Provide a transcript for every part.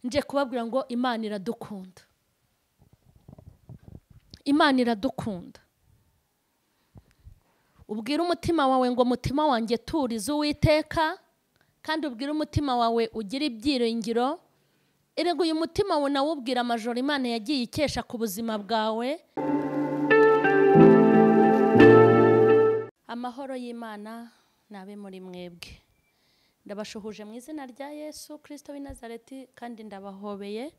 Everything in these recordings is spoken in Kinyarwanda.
Nje kubabwira ngo Imana iradukunda. Imana iradukunda. Ubwira umutima wawe ngo mutima wanjye turize Uwiteka, kandi ubwira umutima wawe ugira ibyiringiro. Erega uyu mutima wawe nawubwira amajoro Imana yagiye ikesha ku buzima bwawe. Amahoro y'Imana nabe muri mwebwe. Ndabashuhuje mu izina rya Yesu Kristo w'i Nazareti, kandi ndabahobeye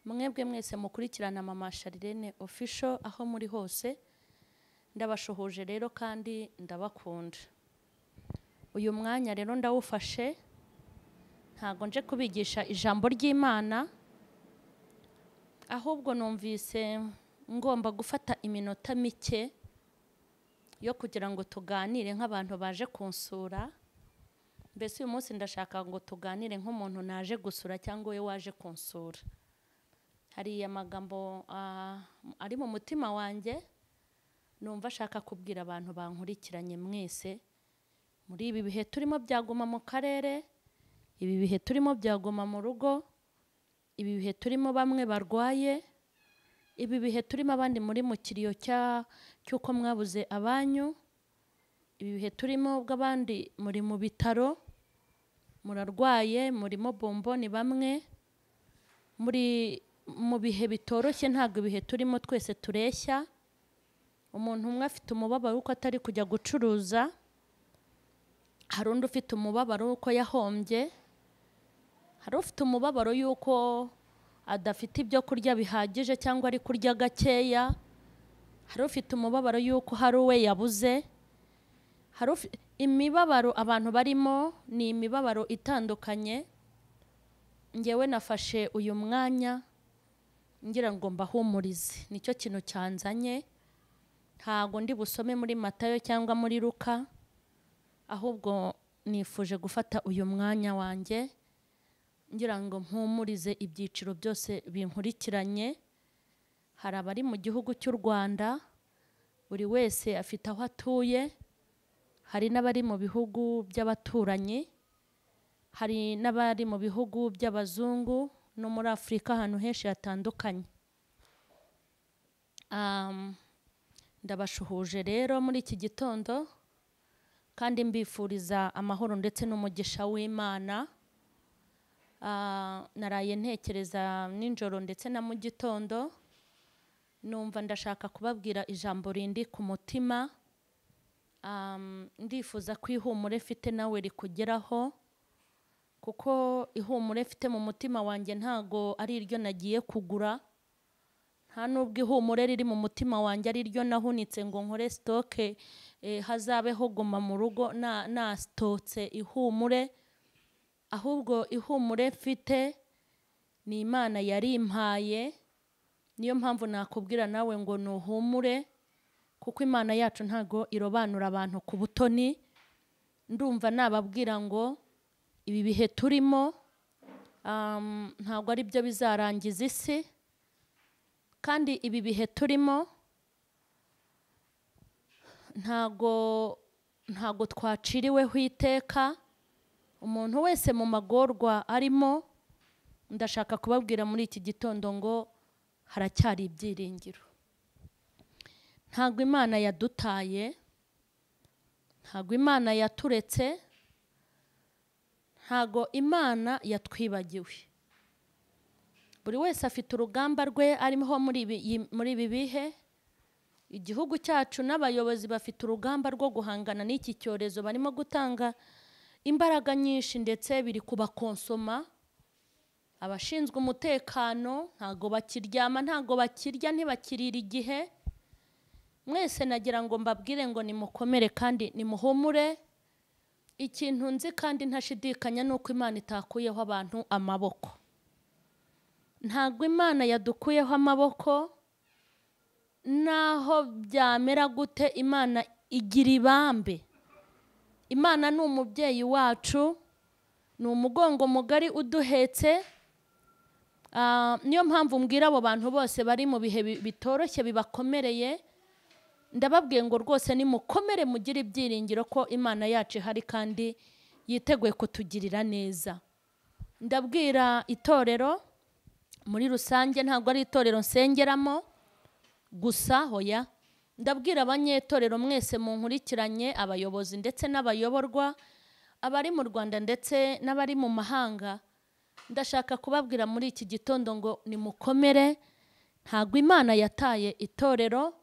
mwebwe mwese mukurikirana Mama Charlene Official aho muri hose. Ndabashuhuje rero kandi ndabakunda. Uyu mwanya rero ndawufashe, ntago nje kubigisha ijambo ry'Imana, ahubwo numvise ngomba gufata iminota mike yo kugira ngo tuganire nk'abantu baje kunsura. Mbese uyu munsi ndashaka ngo tuganire nk'umuntu naje gusura cyangwa we waje kunsura. Hari amagambo ari mu mutima wanjye numva ashaka kubwira abantu bankurikiranye mwese. Muri ibi bihe turimo byaguma mu karere, ibi bihe turimo byaguma mu rugo, ibi bihe turimo bamwe barwaye, ibi bihe turimo abandi muri mu kiriyo cy'uko mwabuze abanyu, ibi bihe turimo bw'abandi muri mu bitaro murarwaye, murimo bomboni bamwe, muri mu bihe bitoroshye. Ntabwo ibihe turimo twese tureshya. Umuntu umwe afite umubabaro uko atari kujya gucuruza, hari undi ufite umubabaro uko yahombye, hari ufite umubabaro yuko adafite ibyo kurya bihagije cyangwa ari kurya gakeya, hari ufite umubabaro yuko hari uwe yabuze. Hari imibabaro abantu barimo ni imibabaro itandukanye. Ngewe nafashe uyu mwanya ngira ngo mbahumurize, nicyo kintu cyanzanye. Ntago ndi busome muri Matayo cyangwa muri Luka, ahubwo nifuje gufata uyu mwanya wanjye ngira ngo mpumurize ibyiciro byose binkurikiranye. Hari abari mu gihugu cy'u Rwanda, buri wese afite aho atuye, hari n'abari mu bihugu by'abaturanyi, hari n'abari mu bihugu by'abazungu no muri Afurika ahantu henshi hatandukanye. Ndabashuhuje rero muri iki gitondo, kandi mbifuriza amahoro ndetse n'umugisha w'Imana. Naraye ntekereza nijoro ndetse na mu gitondo, numva ndashaka kubabwira ijambo rindi ku mutima. Ndifuza ko ihumure mfite nawe rikugeraho, kuko ihumure mfite mu mutima wanjye ntago ari iryo nagiye kugura, nta nubwo ihumure riri mu mutima wanjye ari iryo nahunitse ngo nkore stoke, hazabeho guma mu rugo na stotse ihumure. Ahubwo ihumure mfite ni Imana yarimpaye. Niyo mpamvu nakubwira nawe ngo nuhumure, kuko Imana yacu ntago irobanura abantu ku butoni. Ndumva nababwira ngo ibi bihe turimo ntago ari byo bizarangiza isi, kandi ibi bihe turimo ntago twaciriweho iteka. Umuntu wese mu magorwa arimo, ndashaka kubabwira muri iki gitondo ngo haracyari ibyiringiro. Ntago Imana yadutaye, ntago Imana yaturetse, ntago Imana yatwibagiwe. Buri wese afite urugamba rwe arimo muri ibi bihe. Igihugu cyacu n'abayobozi bafite urugamba rwo guhangana n'iki cyorezo, barimo gutanga imbaraga nyinshi ndetse biri kubakonsoma. Abashinzwe umutekano ntago bakiryama, ntago bakirya, ntibakirira igihe. Mwese nagira ngo mbabwire ngo nimukomere kandi nimuhumure. Ikintu nzi kandi ntashidikanya nuko Imana itakuyeho abantu amaboko. Ntago Imana yadukuyeho amaboko, naho byamera gute Imana igira ibambe. Imana ni umubyeyi wacu, ni umugongo mugari uduhetse. Niyo mpamvu mbwira abo bantu bose bari mu bihe bitoroshye bibakomereye, ndababwiye ngo rwose nimukomere mugire ibyiringiro ko Imana yacu ihari kandi yiteguye kutugirira neza. Ndabwira itorero Muri rusange ntabwo ari itorero nsengeramo gusa, hoya. Ndabwira abanyetorero mwese munkurikiranye, abayobozi ndetse n'abayoborwa, abari mu Rwanda ndetse n'abari mu mahanga. Ndashaka kubabwira muri iki gitondo ngo nimukomere, ntabwo Imana yataye itorero.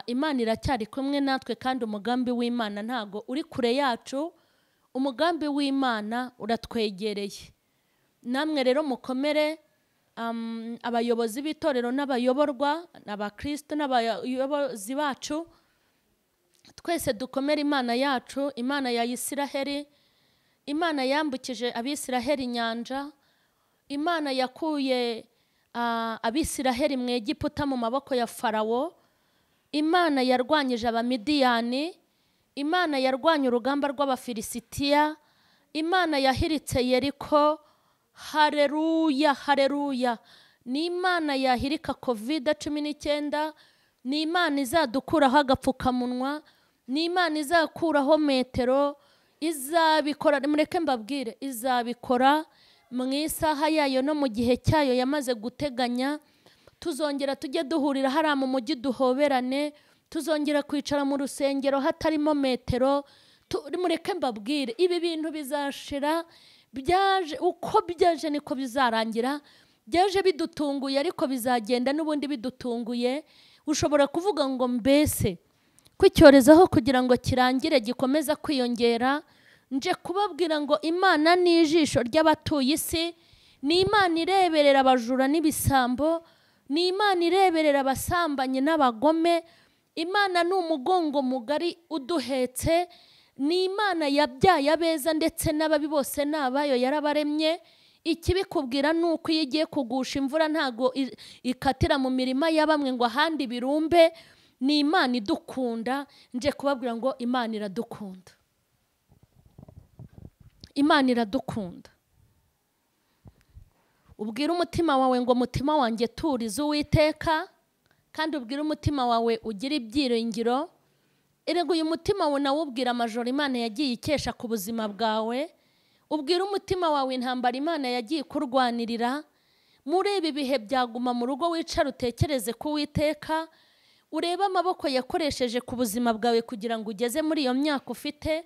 Imana iracyari kumwe natwe, kandi umugambi w'Imana ntago uri kure yacu, umugambi w'Imana uratwegereye. Namwe rero mukomere, abayobozi b'itorero n'abayoborwa, abakristo n'abayobozi bacu, twese dukomere Imana yacu, Imana ya Isiraheli, Imana yambukije Abisiraheli inyanja, Imana yakuye Abisiraheli mu Egiputa mu maboko ya Farawo, Imana yarwanyije Abamidiyani, Imana yarwanye urugamba rw'Abafilisitiya, Imana yahiritse Yeriko. Haleluya, haleluya. Ni Imana yahirika COVID-19, ni Imana izadukuraho agapfukamunwa, ni Imana izakuraho metero, izabikora. Mureke mbabwire, izabikora mu isaha yayo no mu gihe cyayo yamaze guteganya. Tuzongera tujye duhurira hariya mu mujyi duhoberane, tuzongera kwicara mu rusengero hatarimo metero. Mureke mbabwire, ibi bintu bizashira. Byaje uko byaje niko bizarangira. Byaje bidutunguye ariko bizagenda n'ubundi bidutunguye. Ushobora kuvuga ngo mbese ko icyorezo aho kugira ngo kirangire gikomeza kwiyongera. Nje kubabwira ngo Imana ni ijisho ry'abatuye isi, ni Imana ireberera abajura n'ibisambo, ni Imana ireberera abasambanyi n'abagome. Imana ni umugongo mugari uduhetse, ni Imana yabyaye abeza ndetse n'ababi bose n'abayo yarabaremye. Ikibikubwira ni uko iyo igiye kugusha imvura ntago ikatira mu mirima ya bamwe ngo ahandi birumbe. Ni Imana idukunda. Nje kubabwira ngo Imana iradukunda, Imana iradukunda. Ubwira umutima wawe ngo mutima wanjye turize Uwiteka, kandi ubwira umutima wawe ugira ibyiringiro. Erega uyu mutima wawe nawubwira amajoro Imana yagiye ikesha ku buzima bwawe, ubwira umutima wawe intambara Imana yagiye kurwanirira. Muri ibi bihe byaguma mu rugo, wicara utekereze ku Uwiteka, urebe amaboko yakoresheje ku buzima bwawe kugira ngo ugeze muri iyo myaka ufite,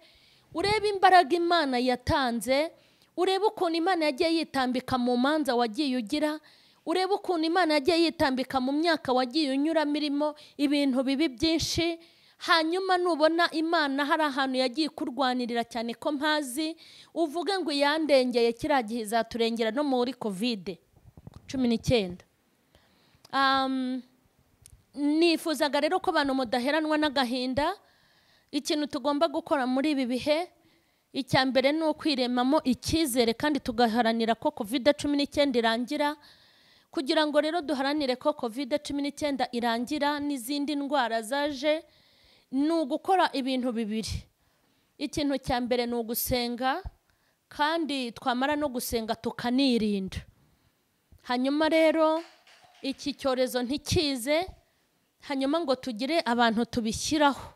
urebe imbaraga Imana yatanze, urebe ukuntu Imana yagiye yitambika mu manza wagiye ugira, urebe ukuntu Imana yagiye yitambika mu myaka wagiye unyuramo irimo ibintu bibi byinshi. Hanyuma nubona Imana hari ahantu yagiye kurwanirira cyane ko mpazi, uvuge ngo yandengeye kiriya gihe izaturengera no muri COVID-19. Nifuzaga rero ko abantu mudaheranwa n'agahinda. Ikintu tugomba gukora muri ibi bihe, icya mbere ni ukwiremamo icyizere kandi tugaharanira ko COVID-19 irangira. Kugira ngo rero duharanire ko COVID-19 irangira n'izindi ndwara zaje, ni ugukora ibintu bibiri. Ikintu cya mbere ni ugusenga, kandi twamara no gusenga tukanirinda. Hanyuma rero iki cyorezo ntikize, hanyuma ngo tugire abantu tubishyiraho.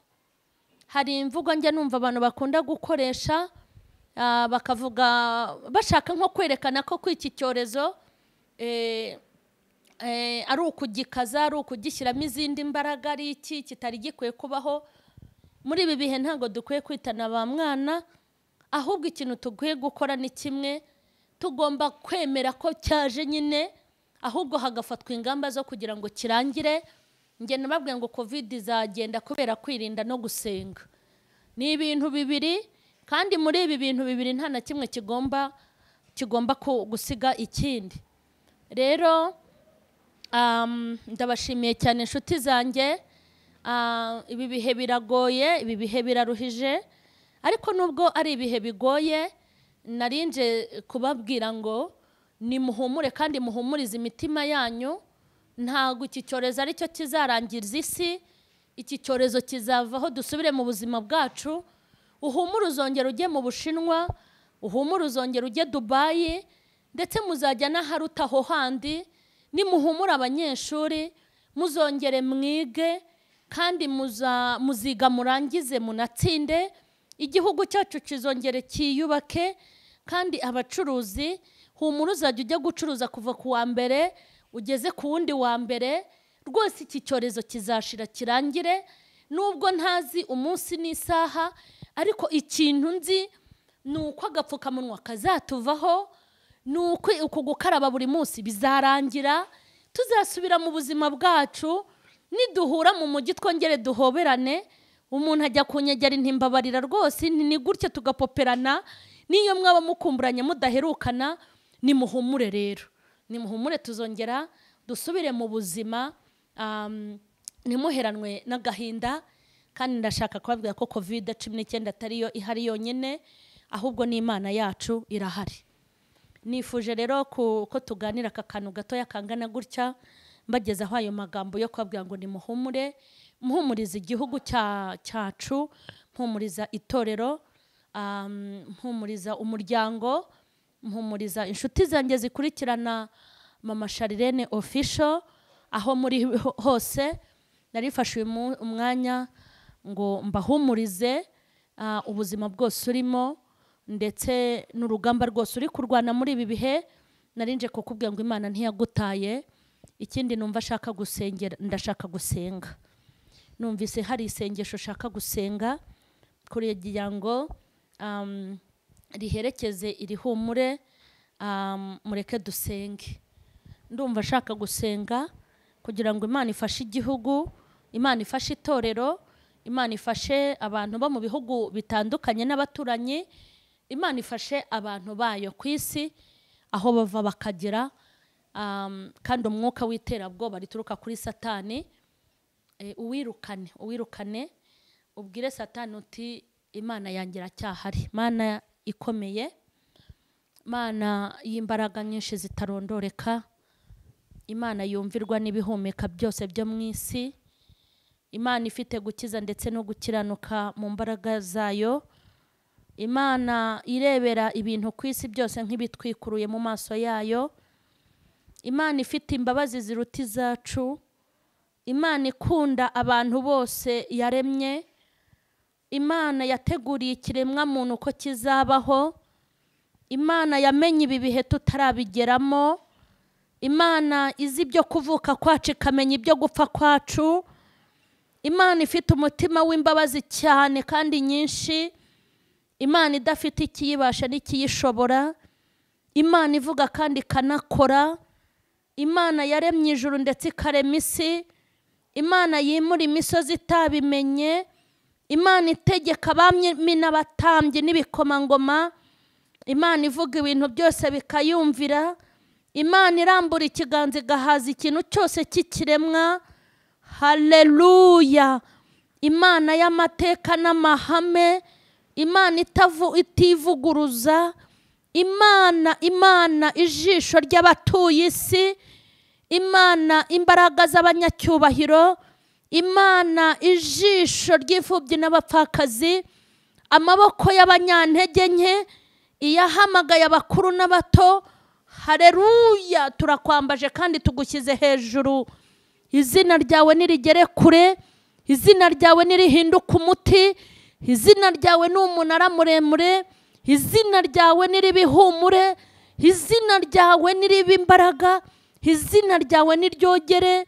Hari imvugo njya numva abantu bakunda gukoresha, bakavuga bashaka nko kwerekana ko iki cyorezo ari ukugikaza, ari ukugishyiramo izindi mbaraga, ari iki kitari gikwiye kubaho. Muri ibi bihe ntabwo dukwiye kwitana ba mwana, ahubwo ikintu dukwiye gukora ni kimwe, tugomba kwemera ko cyaje nyine, ahubwo hagafatwa ingamba zo kugira ngo kirangire. Njye nababwiye ngo COVID izagenda kubera kwirinda no gusenga. Ni ibintu bibiri, kandi muri ibi bintu bibiri nta na kimwe kigomba gusiga ikindi. Rero ndabashimiye cyane inshuti zanjye. Ibi bihe biragoye, ibi bihe biraruhije, ariko nubwo ari ibihe bigoye, narinje kubabwira ngo nimuhumure kandi muhumurize imitima yanyu. Ntabwo iki cyorezo aricyo kizarangiza isi, iki cyorezo kizavaho dusubire mu buzima bwacu. Uhumure uzongera ujye mu Bushinwa, uhumure uzongera ujye Dubai, ndetse muzajya n'aharuta aho handi. Nimuhumure abanyeshuri, muzongere mwige, kandi muziga murangize munatsinde. Igihugu cyacu kizongere cyiyubake, kandi abacuruzi Humura, uzajya ujya gucuruza kuva ku wa mbere ugeze ku wundi wa mbere. Rwose iki cyorezo kizashira kirangire, nubwo ntazi umunsi n'isaha, ariko ikintu nzi ni uko agapfukamunwa kazatuvaho, ni uko uku gukaraba buri munsi bizarangira, tuzasubira mu buzima bwacu. Niduhura mu mujyi twongere duhoberane, umuntu ajya kunyegera intimbabarira rwose, ni gutya tugapoperana. Niyo mwaba mukumburanye mudaherukana, nimuhumure rero, nimuhumure, tuzongera dusubire mu buzima, ntimuheranwe n'agahinda. Kandi ndashaka kubabwira ko COVID-19 atariyo ihari yonyine, ahubwo n'Imana yacu irahari. Nifuje rero ko tuganira aka kantu gatoya kangana gutya, mbagezaho ayo magambo yo kubabwira ngo nimuhumure, muhumuriza igihugu cyacu, mpumuriza itorero, mpumuriza umuryango, mpumuriza inshuti zanjye zikurikirana Mama Charlene Official aho muri hose. Narifashe uyu umwanya ngo mbahumurize ubuzima bwose urimo, ndetse n'urugamba rwose uri kurwana muri ibi bihe. Narinje kukubwira ngo Imana ntiyagutaye. Ikindi numva ashaka gusengera, ndashaka gusenga. Numvise hari isengesho shaka gusenga kugira ngo riherekeze iri humure. Mureke dusenge. Ndumva ashaka gusenga kugira ngo Imana ifashe igihugu, Imana ifashe itorero, Imana ifashe abantu bo mu bihugu bitandukanye n'abaturanyi, Imana ifashe abantu bayo ku isi aho bava bakagera. Kandi umwuka w'iterabwoba rituruka kuri Satani uwirukane, uwirukane, ubwire Satani uti Imana yanjye iracyahari, Imana ikomeye, Imana y'imbaraga nyinshi zitarondoreka, Imana yumvirwa n'ibihumeka byose byo mu isi, Imana ifite gukiza ndetse no gukiranuka mu mbaraga zayo, Imana irebera ibintu ku isi byose nk'ibitwikuruye mu maso yayo, Imana ifite imbabazi ziruta izacu, Imana ikunda abantu bose yaremye, Imana yateguriye ikiremwa muntu ko kizabaho, Imana yamenye ibi bihe tutarabigeramo, Imana izi ibyo kuvuka kwacu ikamenya ibyo gupfa kwacu, Imana ifite umutima w'imbabazi cyane kandi nyinshi, Imana idafite ikiyibasha n'ikiyishobora, Imana ivuga kandi ikanakora, Imana yaremye ijuru ndetse ikarema isi, Imana yimura imisozi itabimenye, Imana itegeka abami n'abatambyi n'ibikomangoma, Imana ivuga ibintu byose bikayumvira, Imana irambura ikiganza igahaza ikintu cyose cy'ikiremwa. Haleluya! Imana y'amateka n'amahame, Imana itivuguruza, Imana ijisho ry'abatuye isi, Imana imbaraga z'abanyacyubahiro, Imana ijisho ry'imfubyi n'abapfakazi, amaboko y'abanyantege nke, iyahamagaye abakuru n'abato. Haleluya! Turakwambaje kandi tugushyize hejuru. Izina ryawe nirigere kure, izina ryawe nirihinduka umuti, izina ryawe ni umunara muremure, izina ryawe niribihumure, izina ryawe niribe imbaraga, izina ryawe niryogere,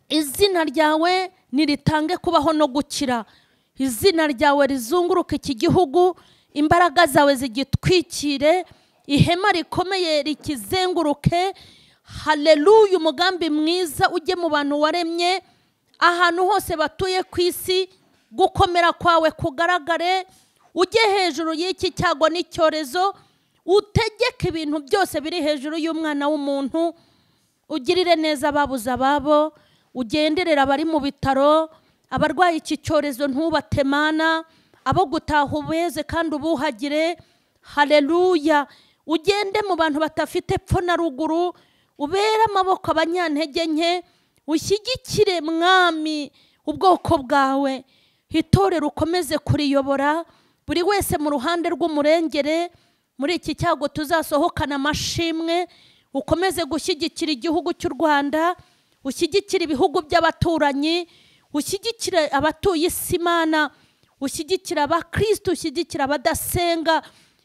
izina ryawe niritange kubaho no gukira, izina ryawe rizunguruka iki gihugu, imbaraga zawe zigitwikire, ihema rikomeye rikizenguruke. Haleluya! Umugambi mwiza ujye mu bantu waremye, ahantu hose batuye ku isi, gukomera kwawe kugaragare, ujye hejuru y'iki cyago n'icyorezo, utegeke ibintu byose biri hejuru y'umwana w'umuntu, ugirire neza ababuze ababo, ugenderera abari mu bitaro, abarwaye iki cyorezo ntubatemana, abo gutaha ubeze kandi ubuhagire. Haleluya! Ugende mu bantu batafite epfo na ruguru, ubere amaboko abanyantege nke, ushyigikire Mwami ubwoko bwawe, itorero ukomeze kuriyobora, buri wese mu ruhande rw'umurengere. Muri iki cyago tuzasohokana amashimwe. Ukomeze gushyigikira igihugu cy'u Rwanda, ushyigikire ibihugu by'abaturanyi, ushyigikire abatuye isi Imana, ushyigikire abakristo, ushyigikire abadasenga.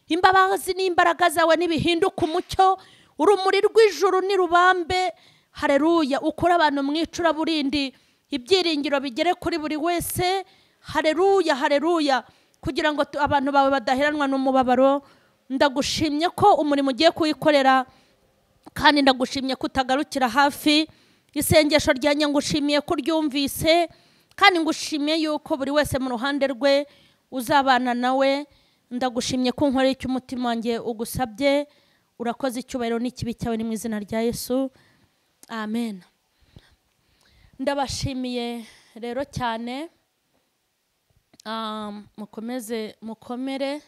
Imbabazi n'imbaraga zawe nibihinduka umucyo, urumuri rw'ijuru nirubambe. Haleluya, ukura abantu mu icuraburindi, ibyiringiro bigere kuri buri wese. Haleluya, haleluya, kugira ngo abantu bawe badaheranwa n'umubabaro. Ndagushimye ko umurimo ugiye kuwikorera, kandi ndagushimye ko utagarukira hafi. Isengesho ryanjye ngushimiye ko uryumvise, kandi ngushimiye yuko buri wese mu ruhande rwe uzabana nawe. Ndagushimye ko unkoreye icyo umutima wanjye ugusabye. Urakoze, icyubahiro n'ikibi cyawe ni mu izina rya Yesu, amen. Ndabashimiye rero cyane, mukomeze mukomere,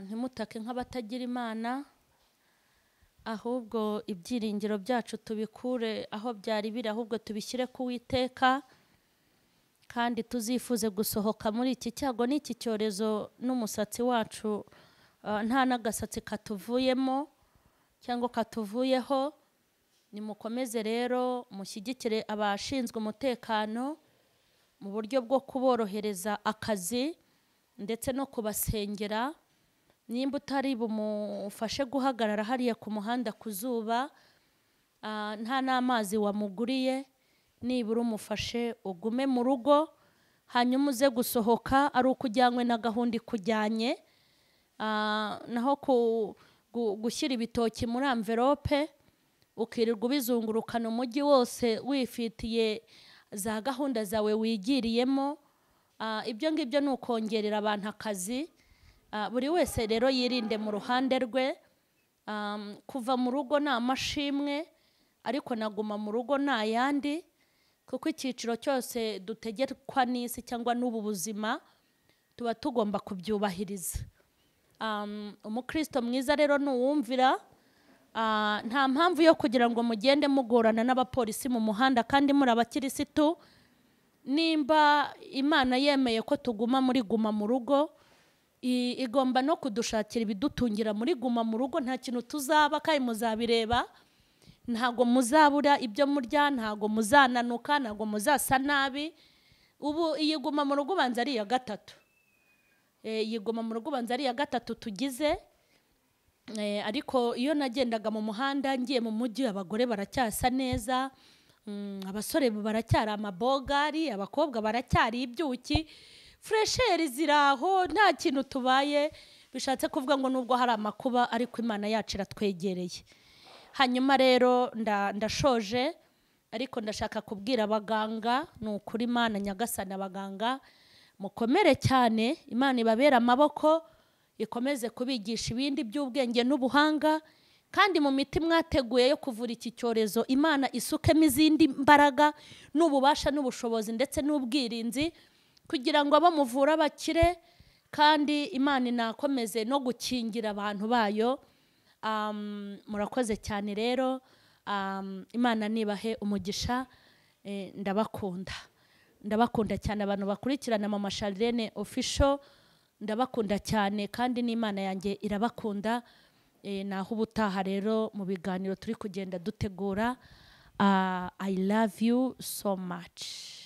ntimutake nk'abatagira Imana, ahubwo ibyiringiro byacu tubikure aho byari biri, ahubwo tubishyire ku Uwiteka, kandi tuzifuze gusohoka muri iki cyago n'iki cyorezo n'umusatsi wacu nta n'agasatsi katuvuyemo cyangwa katuvuyeho. Nimukomeze rero mushyigikire abashinzwe umutekano mu buryo bwo kuborohereza akazi ndetse no kubasengera. Nimba utari bumufashe guhagarara hariya ku muhanda ku zuba, nta n'amazi wamuguriye, nibura umufashe ugume mu rugo, hanyuma uze gusohoka ari uko ujyanywe na gahunda ikujyanye. Naho gushyira ibitoki muri amverope ukirirwa ubizungurukana umujyi wose wifitiye za gahunda zawe wigiriyemo, ibyo ngibyo ni ukongerera abantu akazi. Buri wese rero yirinde mu ruhande rwe. Kuva mu rugo ni amashimwe, ariko naguma mu rugo ni ayandi, kuko icyiciro cyose dutegekwa n'isi cyangwa n'ubu buzima tuba tugomba kubyubahiriza. Umukristo mwiza rero ni uwumvira. Nta mpamvu yo kugira ngo mugende mugorana n'abapolisi mu muhanda kandi muri abakirisitu. Nimba Imana yemeye ko tuguma muri guma mu rugo, igomba no kudushakira ibidutungira muri guma mu rugo. Nta kintu tuzaba kandi muzabireba, ntago muzabura ibyo murya, ntago muzananuka, ntago muzasa nabi. Ubu iyi guma mu rugo banza ari iya gatatu, iyi guma mu rugo banza ari iya gatatu tugize. Ariko iyo nagendaga mu muhanda ngiye mu mujyi, abagore baracyasa neza, abasore baracyari amabogari, abakobwa baracyari ibyuki, fresheri ziraho, nta kintu tubaye. Bishatse kuvuga ngo nubwo hari amakuba, ariko Imana yacu iratwegereye. Hanyuma rero ndashoje, ariko ndashaka kubwira abaganga, ni ukuri Imana Nyagasani, abaganga mukomere cyane, Imana ibabera amaboko, ikomeze kubigisha ibindi by'ubwenge n'ubuhanga, kandi mu miti mwateguye yo kuvura iki cyorezo Imana isukemo izindi mbaraga n'ububasha n'ubushobozi ndetse n'ubwirinzi, kugira ngo abo muvura bakire, kandi Imana inakomeze no gukingira abantu bayo. Murakoze cyane rero, Imana nibahe umugisha. Ndabakunda, ndabakunda cyane abantu bakurikirana Mama Charlene Official, ndabakunda cyane kandi n'Imana yanjye irabakunda. Naho ubutaha rero mu biganiro turi kugenda dutegura. I love you so much.